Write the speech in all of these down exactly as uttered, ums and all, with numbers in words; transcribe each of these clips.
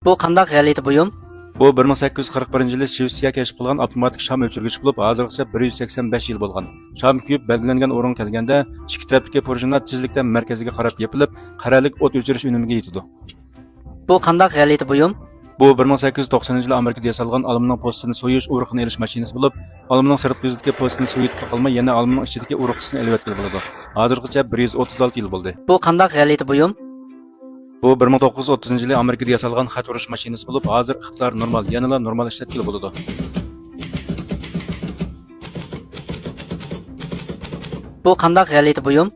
بۇ قانداق غەلىتە بۇيۇم؟ بۇ بىر مىڭ سەككىز يۈز قىرىق بىرىنچى يىلى شىۋېتسىيە كەشىپ قىلغان ئاپتوماتىك شام ئۆچۈرگۈچ بولۇپ، ھازىرغىچە بىر يۈز سەكسەن بەش يىل بولغان. شام كۆيۈپ بەلگىلەنگەن ئورۇنغا كەلگەندە، ئىككى تەرەپتىكى پۇرژىنلار تېزلىكتە مەركەزگە قاراپ يېپىلىپ، قەرەلىك ئوت ئۆچۈرۈش ئۈنۈمىگە يېتىدۇ. بۇ قانداق غەلىتە بۇيۇم؟ بۇ بىر مىڭ سەككىز يۈز توقسىنىنچى يىلى ئامېرىكىدا ياسالغان ئالمىنىڭ پوستىسىنى سويۇش، ئۇرۇقىنى ئېلىش ماشىنىسى بولۇپ، ئالمىنىڭ سىرتقى يۈزىدىكى پوستىنى سويۇۋېتىپلا قالماي، يەنە ئالمىنىڭ ئىچىدىكى ئۇرۇقچىسىنى ئېلىۋەتكىلى بولىدۇ. ھازىرغىچە بىر يۈز ئوتتۇز ئالتە يىل بولدى. بۇ قانداق غەلىتە بۇيۇم؟ بۇ بىر مىڭ توققۇز يۈز ئوتتۇزىنچى يىلى ئامېرىكىدا ياسالغان خەت ئۇرۇش ماشىنىسى بولۇپ، ھازىر ئىقتىدارى نورمال، يەنىلا نورمال ئىشلەتكىلى بولىدۇ. بۇ قانداق غەلىتە بۇيۇم؟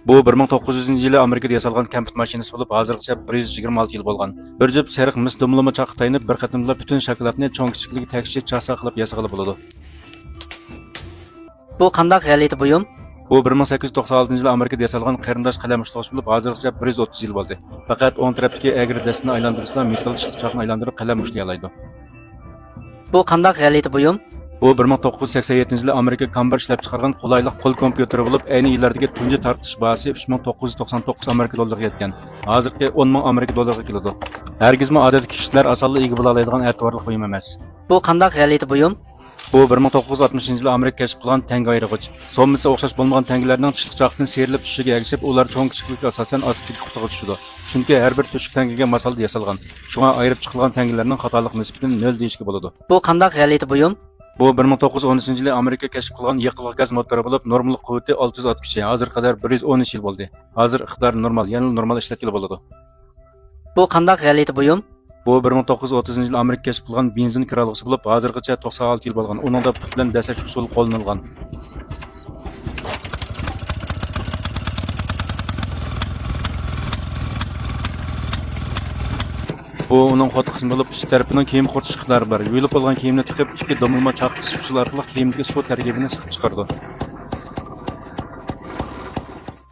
بۇ بىر مىڭ توققۇز يۈزىنچى يىلى ئامېرىكىدا ياسالغان كەمپۈت ماشىنىسى بولۇپ، ھازىرغىچە بىر يۈز يىگىرمە ئالتە يىل بولغان. بىر جۈپ سېرىق مىس دومىلىما چاققا تايىنىپ، بىر قېتىمدىلا پۈتۈن شاكىلاتنى چوڭ كىچىكلىكى تەكشىچە چاسا قىلىپ ياسىغىلى بولىدۇ. بۇ قانداق غەلىتە بۇيۇم؟ بۇ بىر مىڭ سەككىز يۈز توقسان ئالتىنچى يىلى ئامېرىكىدا ياسالغان قېرىنداش قەلەم ئۇسلىغۇچ بولۇپ، ھازىرغىچە بىر يۈز ئوتتۇز يىل بولدى. پەقەت ئوڭ تەرەپتىكى ئەگرى دەستىنى ئايلاندۇرسىلا، مېتال ئىشلىق چاقنى ئايلاندۇرۇپ قەلەم ئۇسلىيالايدۇ. بۇ قانداق غەلىتە بۇيۇم؟ بۇ بىر مىڭ توققۇز يۈز سەكسەن يەتتىنچى يىلى ئامېرىكا كامبىر ئىشلەپچىقارغان قولايلىق قول كومپيۇتېرى بولۇپ، ئەينى يىللاردىكى تۇنجى تارقىتىش باھاسى ئۈچ مىڭ توققۇز يۈز توقسان توققۇز ئامېرىكا دوللىرىغا يەتكەن. ھازىرقى ئون مىڭ ئامېرىكا دوللىرىغا كېلىدۇ. ھەرگىزمۇ ئادەتتىكى كىشىلەر ئاسانلا ئىگە بولالايدىغان ئەتىۋارلىق بۇيۇم ئەمەس. بۇ قانداق غەلىتە بۇيۇم؟ بۇ بىر مىڭ توققۇز يۈز ئاتمىشىنچى يىلى ئامېرىكا كەشىپ قىلغان تەڭگە ئايرىغۇچ. سوممىسى ئوخشاش بولمىغان تەڭگىلەرنىڭ چىشلىق چاقىسىنى سىيرىلىپ چۈشىشىگە ئەگىشىپ، ئۇلار چوڭ كىچىكلىككە ئاساسەن ئاستىدىكى قۇتىغا چۈشىدۇ. چۈنكى ھەر بىر تۆشۈك تەڭگىگە ماس ھالدا ياسالغان. شۇڭا ئايرىپ چىقىلغان تەڭگىلەرنىڭ خاتالىق نىسبىتىنى نۆل دېيىشكە بولىدۇ. بۇ قانداق غەلىتە بۇيۇم؟ بۇ بىر مىڭ توققۇز يۈز ئون ئۈچىنچى يىلى ئامېرىكا كەشىپ قىلغان يېقىلغۇ گاز موتورى بولۇپ، نورمىلىق قۇۋۋىتى ئالتە يۈز ئات كۈچى، ھازىرغا قەدەر بىر يۈز ئون ئۈچ يىل بولدى. ھازىر ئىقتىدارى نورمال، يەنىلا نورمال ئىشلەتكىلى بولىدۇ. بۇ قانداق غەلىتە بۇيۇم؟ بۇ بىر مىڭ توققۇز يۈز ئوتتۇزىنچى يىلى ئامېرىكا كەشىپ قىلغان بېنزىن كىر ئالغۇسى بولۇپ، ھازىرغىچە توقسان ئالتە يىل بولغان. ئۇنىڭدا پۇت بىلەن دەسسەش ئۇسۇلى قوللىنىلغان. بۇ ئۇنىڭ خوت قىسمى بولۇپ، ئۈست تەرىپىنىڭ كىيىم قۇرۇتۇش ئىقتىدارى بار. يۇيۇلۇپ بولغان كىيىمنى تىقىپ، ئىككى دومىلىما چاققا قىسىش ئۇسۇلى ئارقىلىق كىيىمدىكى سۇ تەركىبىنى سىقىپ چىقىرىدۇ.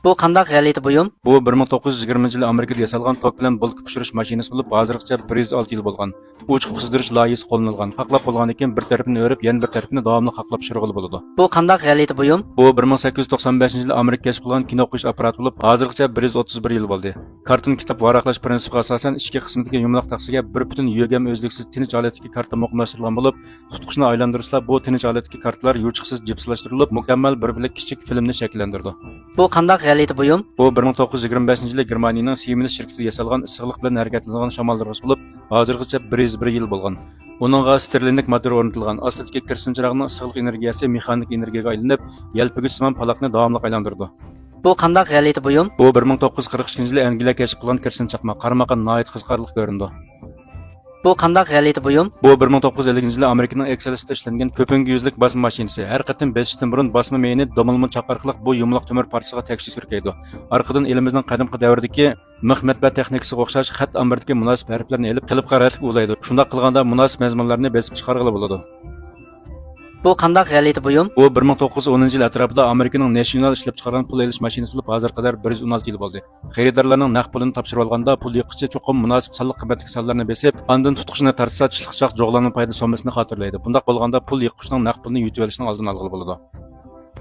بۇ قانداق غەلىتە بۇيۇم؟ بۇ بىر مىڭ توققۇز يۈز يىگىرمىنچى يىلى ئامېرىكىدا ياسالغان توك بىلەن بولكا پىشۇرۇش ماشىنىسى بولۇپ، ھازىرغىچە بىر يۈز ئالتە يىل بولغان. ئوچۇق قىزدۇرۇش لايىھىسى قوللىنىلغان. قاقلاپ بولغاندىن كېيىن بىر تەرىپىنى ئۆرۈپ، يەنە بىر تەرىپىنى داۋاملىق قاقلاپ پىشۇرغىلى بولىدۇ. بۇ قانداق غەلىتە بۇيۇم؟ بۇ بىر مىڭ سەككىز يۈز توقسان بەشىنچى يىلى ئامېرىكا كەشىپ قىلغان كىنو قويۇش ئاپپاراتى بولۇپ، ھازىرغىچە بىر يۈز ئوتتۇز بىر يىل بولدى. كارتون كىتاب ۋاراقلاش پىرىنسىپىغا ئاساسەن، ئىچكى قىسمىدىكى يۇمىلاق تەخسىگە بىر پۈتۈن يۆگەم ئۈزلۈكسىز تىنچ ھالەتتىكى كارتا مۇقىملاشتۇرۇلغان بولۇپ، تۇتقۇچنى ئايلاندۇرسىلا، بۇ تىنچ ھالەتتىكى كارتىلار يوچۇقسىز جىپسلاشتۇرۇلۇپ، مۇكەممەل بىر بۆلەك كىچىك فىلىمنى شەكىللەندۈرىدۇ. بۇ قانداق غەلىتە بۇيۇم؟ بۇ بىر مىڭ توققۇز يۈز يىگىرمە بەشىنچى يىلى گېرمانىيىنىڭ سىيمېنس شىركىتىدە ياسالغان ئىسسىقلىق بىلەن ھەرىكەتلىنىدىغان شامالدۇرغۇچ بولۇپ، ھازىرغىچە بىر يۈز بىر يىل بولغان. ئۇنىڭغا ستېرلىنگ موتورى ئورنىتىلغان. ئاستىدىكى كېرسىن چىراغنىڭ ئىسسىقلىق ئېنېرگىيەسى مېخانىك ئېنېرگىيەگە ئايلىنىپ، يەلپۈگۈچ سىمان پالاقنى داۋاملىق ئايلاندۇرىدۇ. بۇ قانداق غەلىتە بۇيۇم؟ بۇ بىر مىڭ توققۇز يۈز قىرىق ئىككىنچى يىلى ئەنگلىيە كەشىپ قىلغان كېرسىن چاقماق. قارىماققا ناھايىتى قىزىقارلىق كۆرۈنىدۇ. بۇ قانداق غەلىتە بۇيۇم؟ بۇ بىر مىڭ توققۇز يۈز ئەللىكىنچى يىلى ئامېرىكىنىڭ ئېكسېلىستا ئىشلەنگەن كۆپۈڭگۈ يۈزلۈك باسما ماشىنىسى. ھەر قېتىم بېسىشتىن بۇرۇن باسما مېيىنى دومىلىما چاق ئارقىلىق بۇ يۇمىلاق تۆمۈر پارچىسىغا تەكشى سۈركەيدۇ. ئارقىدىن ئېلىمىزنىڭ قەدىمكى دەۋردىكى مىخ مەتبەئە تېخنىكىسىغا ئوخشاش خەت ئامبىرىدىكى مۇناسىپ ھەرپلەرنى ئېلىپ، قېلىپقا رەتلىك ئۇلايدۇ. شۇنداق قىلغاندا مۇناسىپ مەزمۇنلارنى بېسىپ چىقارغىلى بولىدۇ. بۇ قانداق غەلىتە بۇيۇم؟ بۇ بىر مىڭ توققۇز يۈز ئونىنچى يىل ئەتراپىدا ئامېرىكىنىڭ نېشنال ئىشلەپچىقارغان پۇل ئېلىش ماشىنىسى بولۇپ، ھازىرغا قەدەر بىر يۈز ئون ئالتە يىل بولدى. خېرىدارلارنىڭ نەق پۇلىنى تاپشۇرۇۋالغاندا، پۇل يىغقۇچى چوقۇم مۇناسىپ سانلىق قىممەتتىكى سانلارنى بېسىپ، ئاندىن تۇتقۇچنى تارتسا، چىشلىق چاق جۇغلانما پايدا سوممىسىنى خاتىرىلەيدۇ. بۇنداق بولغاندا پۇل يىغقۇچنىڭ نەق پۇلىنى يۇتۇۋېلىشنىڭ ئالدىنى ئالغىلى بولىدۇ.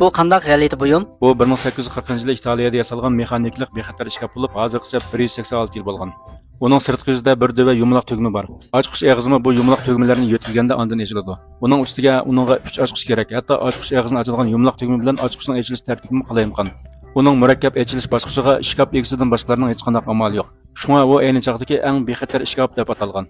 بۇ قانداق غەلىتە بۇيۇم؟ بۇ بىر مىڭ سەككىز يۈز قىرىقىنچى يىلى ئىتالىيەدە ياسالغان مېخانىكىلىق بىخەتەر ئىشكاپ بولۇپ، ھازىرغىچە بىر يۈز سەكسەن ئالتە يىل بولغان. ئۇنىڭ سىرتقى يۈزىدە بىر دۆۋە يۇمىلاق تۈگمە بار. ئاچقۇچ ئېغىزىمۇ بۇ يۇمىلاق تۈگمىلەرنى يۆتكىگەندە ئاندىن ئېچىلىدۇ. ئۇنىڭ ئۈستىگە ئۇنىڭغا ئۈچ ئاچقۇچ كېرەك، ھەتتا ئاچقۇچ ئېغىزىنى ئاچىدىغان يۇمىلاق تۈگمە بىلەن ئاچقۇچنىڭ ئېچىلىش تەرتىپىمۇ قالايمىقان. ئۇنىڭ مۇرەككەپ ئېچىلىش باسقۇچىغا ئىشكاپ ئىگىسىدىن باشقىلارنىڭ ھېچقانداق ئامالى يوق. شۇڭا ئۇ ئەينى چاغدىكى ئەڭ بىخەتەر ئىشكاپ دەپ ئاتالغان.